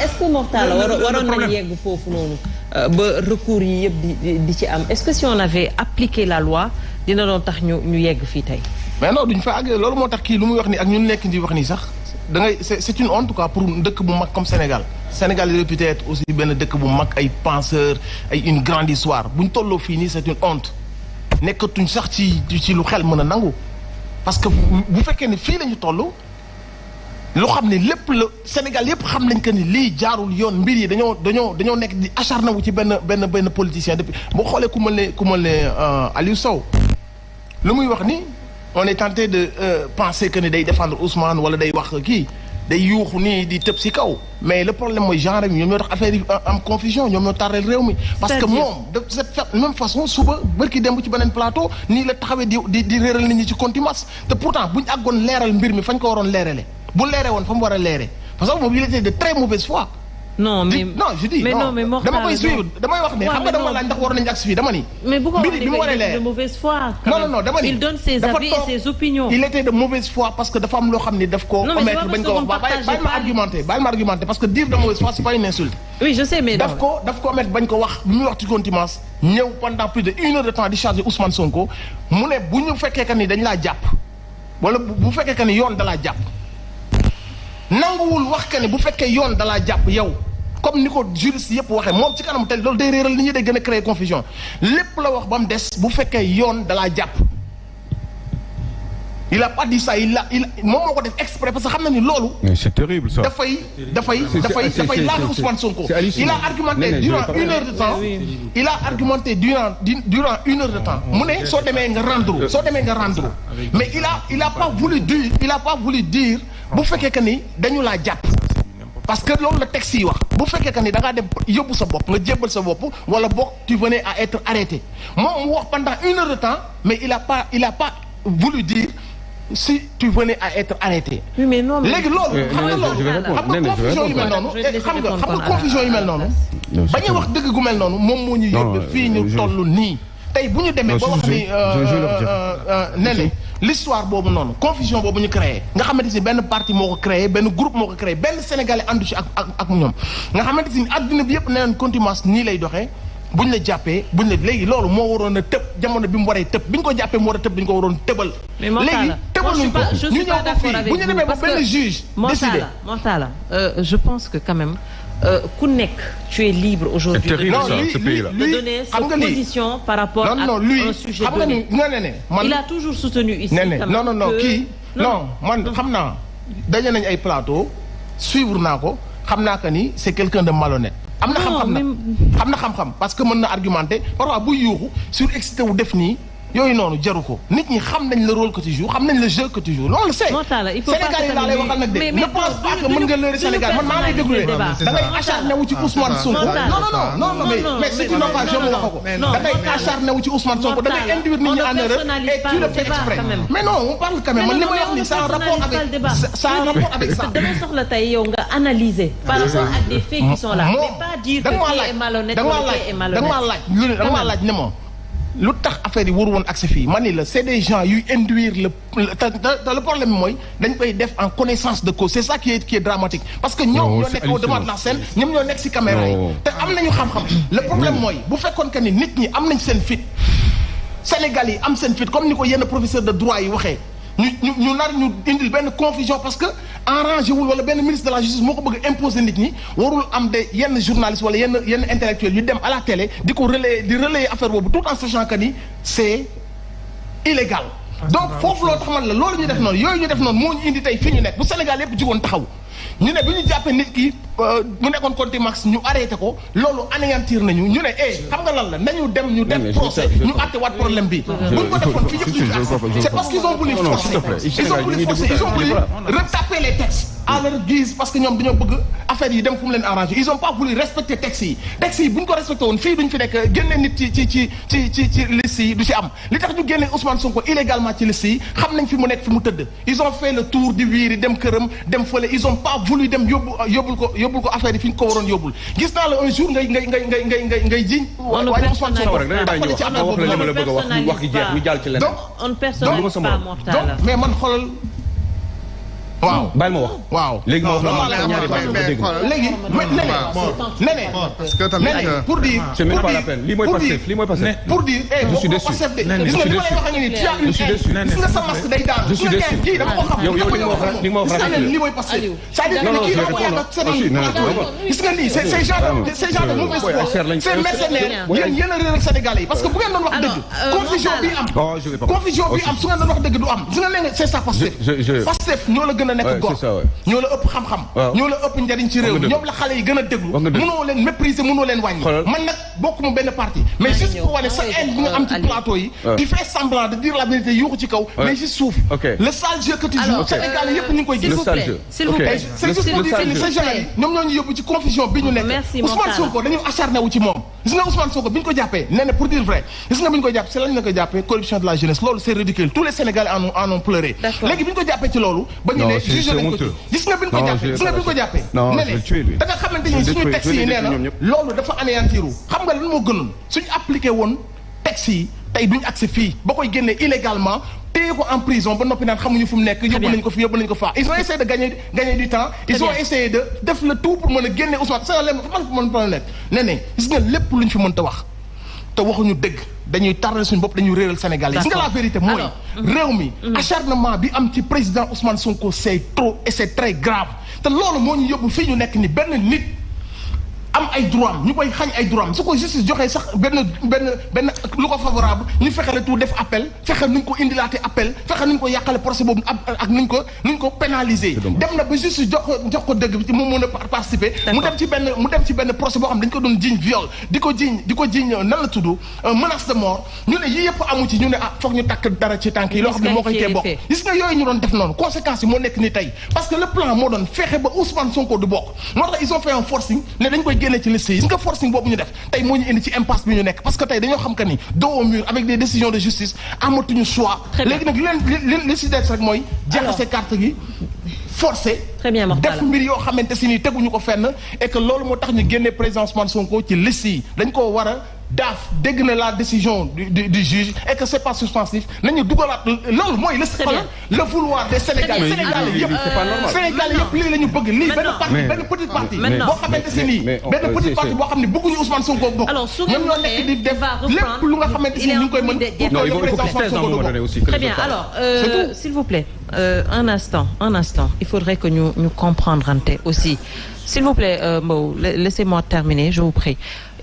est-ce que Mortalla waroon nañu yegg foofu noonu ba recours yi yëpp di ci am est-ce que si on avait appliqué la loi dina doon tax ñu yegg fii tey. mais non duñ fa àgg loolu moo tax kii lu muy wax nii ak ñun nekk di wax nii sax da ngay c'est une honte quoi pour dëkk bu mag comme Sénégal. Sénégal est réputé être aussi benn dëkk bu mag ay penseurs ay une grande histoire buñ tolloo fii nii c'est une honte nekkatuñ sax ci lu xel mën a nangu parce que bu fekkee ne fii la ñu toll. loo xam ne lépp la Sénégal yépp xam nañ que ni lii jaarul yoon mbir yi dañoo nekk di acharné wu ci benn politicien depuis boo xoolee ku mel ne Aliou Sow lu muy wax ni on est tenté de penser que ni day défendre Ousmane wala day wax kii day yuuxu nii di tëb si kaw mais le problème mooy genre bi ñoom ñoo tax affaire yi am confusion ñoom ñoo tardé réew mi. parce que moom de cette même façon suba bërki dem ci beneen plateau nii la taxawee di réeral nit ñi ci contumace te pourtant buñ àggoon leeral mbir mi fañ ko waroon leerale. bu leeree woon fa mu war a leeree parce que moom il était de très mauvaise foi. non mais je dis non dama koy suivre damay wax ne xam nga dama laaj ndax war nañu agsi fii dama ni. mais bu ko waxee bi mu waree leer de mauvaise foi. non dama ni il donne ses avis et ses opinions. il était de mauvaise foi parce que dafa am loo xam ni daf ko omettre bañ ko wax bàyyi ma argumenter parce que dire de mauvaise foi c'est pas une insulte. oui je sais mais daf ko omettre bañ ko wax bi muy wax ci contumace ñëw pendant plus de 1 heure de temps di charger Ousmane Sonko mu ne bu ñu fekkee que ni dañ laa jàpp wala bu fekkee que ni yoon da laa jàpp. nanguwul wax que ne bu fekkee yoon dalaa jàpp yow comme ni ko juriste yëpp waxee moom ci kanam te loolu day réeral nit ñi day gën a créer confusion lépp la wax ba mu des bu fekkee yoon dalaa jàpp il a pas dit ça moom moo ko def exprès parce que xam na ni loolu. mais c'est terrible ça. dafay laal Ousmane Sonko. il a argumenté durant 1 heure de temps. il a argumenté durant 1 heure de temps. mu ne soo demee nga rendre. mais il a pas voulu dire bu fekkee que ni dañu laa jàpp. parce que loolu la texte yi wax bu fekkee que ni da ngaa dem yóbbu sa bopp nga jébbal sa bopp wala boog tu venais à être arrêté moom mu wax pendant 1 heure de temps mais il a pas voulu dire. si tu venais à être arrêté. oui mais non léegi loolu. xam nga confusion yu mel noonu. xam nga confusion yu mel noonu. bañ a wax dëgg gu mel noonu moom moo ñu yóbbu fii ñu toll nii. tey bu ñu demee ba wax ni ne l'histoire boobu noonu confusion boobu ñu créé. nga xamante ni benn parti moo ko créé benn groupe moo ko créé benn sénégalais àndu ci ak ñoom nga xamante ni adduna bi yëpp nee nañ contumace nii lay doxee. buñ la jàppee léegi loolu moo waroon a tëb jamono bi mu waree tëb bi ñu ko jàppee mu war a tëb dañu ko waroon tëbal. léegi tëbaluñ ko ñu ñëw ba fii bu ñu demee ba benn juge. décidé Mortalla je pense que quand même ku nekk tu es libre aujourd'hui de donner sa position par rapport à un sujet donné. Il a toujours soutenu ici. non kii non man xam naa daje nañ ay plateau suivre naa ko xam naa que ni c'est quelqu'un de malhonnête. am na xam-xam parce que mën na argumenter parfois buy yuuxu surexcité wu def nii yooyu noonu jaru ko nit ñi xam nañ le rôle que tu joues xam nañ le jeu que tu joues loolu c'est Sénégal yi laa lay waxal nag de ne pense pas que mën nga leurrer Sénégal man maa lay déglu da ngay acharné wu ci Ousmane Sonko non mais c'est une occasion mu wax ko da ngay acharné wu ci Ousmane Sonko da ngay induire nit ñi en erreur et tu le fais exprès mais non on parle quand même man li may wax ni ça a rapport avec ça damay soxla tey yow nga analyser par rapport ak des faits qui sont là mais pas dire que qui est malhonnête ou qui est malhonnête da nga maa laaj ne moom lu tax affaire yi waru woon accès fii man ni la c'est des gens yuy induire le problème mooy dañ koy def en connaissance de cause c'est ça qui est dramatique parce que ñoom ñoo nekk au devant de la scène ñoom ñoo nekk ci caméra yi te am nañu xam-xam le problème mooy bu fekkoon que ni nit ñi am nañ seen fit Sénégal yi am seen fit comme ni ko yenn professeur de droit yi waxee ñu nar ñu indil benn confusion parce que arrangé wul wala benn ministre de la justice moo ko bëgg imposer nit ñi warul am de yenn journalistes wala yenn intellectuels yu dem à la télé di ko relayer affaire boobu tout en sachant que ni c'est illégal donc foofu loo tax man la loolu ñu def noonu yooyu ñu def noonu moo ñu indi tey fi ñu nekk bu Sénégal yépp jugoon taxaw ñu ne bi ñu jàppee nit ki mu nekkoon contumace ñu arrêté ko loolu anéantir nañu ñu ne xam nga lan la nañu dem ñu def procès ñu àtte waat problème bi buñ ko defoon fii yëpp c'est parce qu'ils ont voulu forcer ils ont voulu retaper les textes à leur guise parce que ñoom dañoo bëgg affaire yi dem fu mu leen arrangé ils ont pas voulu respecter textes yi buñ ko respecté woon fii duñ fi nekk génne nit ci liste yi du ci am li tax ñu génne Ousmane Sonko illégalement ci liste yi xam nañ fi mu nekk fi mu tëdd ils ont fait le tour di wiiri dem këram dem fële ils ont pas voulu dem yóbbul ko affaire yi fi ñu ko waroon yóbbul gis naa la un jour ngay jiñ waaye Ousmane Sonko dafa ci affaire boobu donc on personnalise pas Mortalla mais man xoolal waaw bàyyi ma wax. waaw léegi ma wax la ñaari baat nga dégg. léegi nee parce que tamit pour dire. c'est même pas la peine lii mooy Pastef lii mooy Pastef. pour dire je suis déçu. gis nga li ma lay wax ak ni tu as une gis nga sa masque day daal. je suis déçu kii dama ko xam. yow li nga wax rek li nga wax rek. lii mooy Pastef. c'est-à-dire que kii dafa yàgg ak gis nga lii ces gens de mauvaise foi ces mercenaires yéen a réer ak Sénégalais yi parce que bu ngeen doon wax dëgg confusion bi am su ngeen doon wax dëgg du am gis nga ne c'est ça Pastef ñoo la gën a nekk góor ñoo la ëpp xam-xam ñoo la ëpp njariñ ci réew ñoom la xale yi gën a déglu mënoo leen mépriser mënoo leen wàññi man nag bokkuma benn parti mais juste pour wane sa haine bi nga am ci plateau yi tu fais semblant de dire la vérité yuuxu ci kaw mais ci suuf le sale jeu que tu joues Sénégalais yëpp ñu ngi koy gis s'il vous plaît c'est juste pour dire que ces gens yi ñoom ñoo ñu yóbbu ci confusion bi ñu nekk Ousmane Sonko dañu acharné wu ci moom gis nga Ousmane Sonko bi ñu ko jàppee nee na pour dire vrai gis nga bi ñu ko jàppee c'est lañ la ko jàppee corruption de la jeunesse loolu c'est ridicule tous les Sénégalais en ont pleuré léegi bi ñu ko jàppee ci loolu ba ñu ne jugé nañ ko ci gis nga bi ñu ko jàppee gis nga bi ñu ko jàppee ne da nga xamante ni suñu texte yi nee na loolu dafa anéantiru xam nga lan moo gënoon suñu appliqué woon texte yi tey duñu accès fii ba koy génnee illégalement téye ko en prison ba noppi naan xamuñu fu mu nekk yóbbu nañ ko fi yóbbu nañ ko faa ils ont essayé de gagner du temps ils ont essayé de def le tout pour mën a génne Ousmane sa leen man fi mën problème nekk ne gis nga lépp luñ fi mën ta wax te waxuñu dëgg dañuy taral suñu bopp dañuy réeral Sénégal yi gis nga la vérité mooy réew mi acharnement bi am ci président Ousmane Sonko c'est trop et c'est très grave te loolu moo ñu yóbbu fii ñu nekk ni benn nit am ay droit am ñu koy xañ ay droit am su ko justice joxee sax benn lu ko favorable ñu fexe la tout def appel fexe nuñ ko indilaate appel fexe nuñ ko yàqale procès boobu ak nuñ ko pénaliser dem na ba justice jox ko dëgg bi ci moom mën a participer mu dem ci benn procès boo xam dañ ko doon jiiñ viol di ko jiiñ nan la tudd menace de mort ñu ne yii yëpp amu ci ñu ne foog ñu takk dara ci tànk yi loo xam ne moo koy tee bokk gis nga yooyu ñu doon def noonu conséquences yi moo nekk ni tey parce que le plan moo doon fexe ba Ousmane Sonko du bokk moo tax ils ont fait un forcing ne dañ koy génne ci liste yi gis nga forcing boobu ñu def tey moo ñu indi ci impasse bi ñu nekk parce que tey dañoo xam que ni dos au mur avec des décisions de justice amatuñu choix léegi nag li si des rek mooy jaxase carte gi forcé def mbir yoo xamante si nii teguñu ko fenn et que loolu moo tax ñu génne président Ousmane Sonko ci liste yi dañ koo war a daaf dégg na la décision du juge et que c'est pas suspensif nañu dugalaat loolu mooy le vouloir des Sénégalais Sénégalais yëpp lii la ñu bëgg lii benn petite partie boo xamante si nii benn petite partie boo xam ne bëgguñu Ousmane Sonko bokk ñoom ñoo nekk di def lépp lu nga xamante si nii ñu ngi koy mën pour que président Ousmane Sonko du bokk très bien alors s'il vous plaît un instant il faudrait que ñu comprendre aussi s'il vous plaît Mbow laissez-moi terminer je vous prie